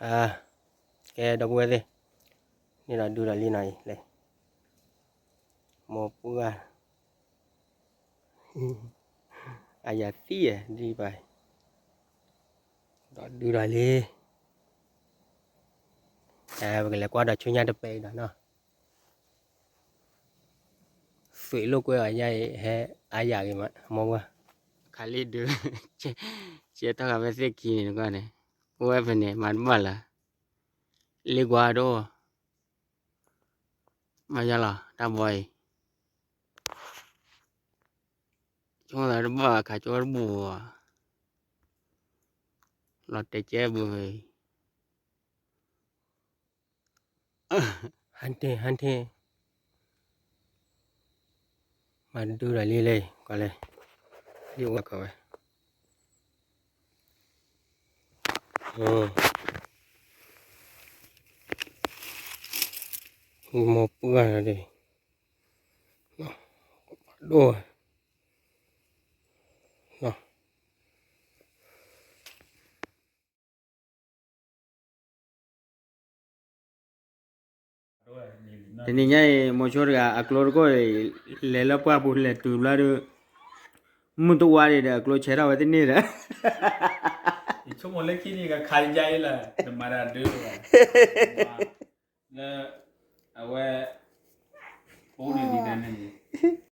ကဲ ဒီပုၢ်ဝဲၢ်သ့ၣ်, န့ၣ်ဒီးဒုဒီးလံနီၤအံၤလဲၣ်, မိၢ်ပှၢ် အယၤသံယဲ ဒ်ပၤ, ဒီးဒုဒီးလံ, ပကလဲၤကွၢ်ဒီးဆူညါတပဲအံၤဒီးနီၤ, သွံးလိာ်ကွဲအီၤညါအံၤ ဟဲအါယၤဂ့ၤမး မိၢ်ပှၢ်, ခးလံဒု, ကဲထီၣ်ဃာ်ဖဲသ့ၣ်ခံန့ၣ်နကွၢ်န့ၣ်, အိၣ်ဝဲဖဲန့ၣ်မၤတဘၣ်လၢၤ, လ့ကွၢ်ဒိၣ်, မၤယါလီၤ တၢ်ဘီအံၤ ဆိကမိၣ်သးတဘၣ်ဘၣ် ခးကၠီတဘူၣ်ဘၣ်, လီၤတဲာ်ကဲဘၣ်, ဟၢထ့ ဟၢထ့, မၤဒုဒီးလံလဲၣ် ကွၢ်လဲၣ်, လံအိၣ်ကီးဝဲ, မိၢ်ပှၢ်ဒီး, ဒိၣ်, တနံၤညါအံၤ မိၤဆိတဂၤ အကျိတကိၣ်အံၤ လဲၤလၢပှၢ်ပူၤလဲၤတုၤဘျီဒီး မုၢ်တဝါဒံးဒီး အကျိဆဲးထီၣ်ဝဲတန့ၢ်ဒီး ယဆိကမိၣ်လၢခံန့ၣ် ကခးယါအံၤလၢ နမၤတၢ်ဒုးလၢ လၢ အဝဲ အိၣ်န့ၣ်ဒ်န့ၣ်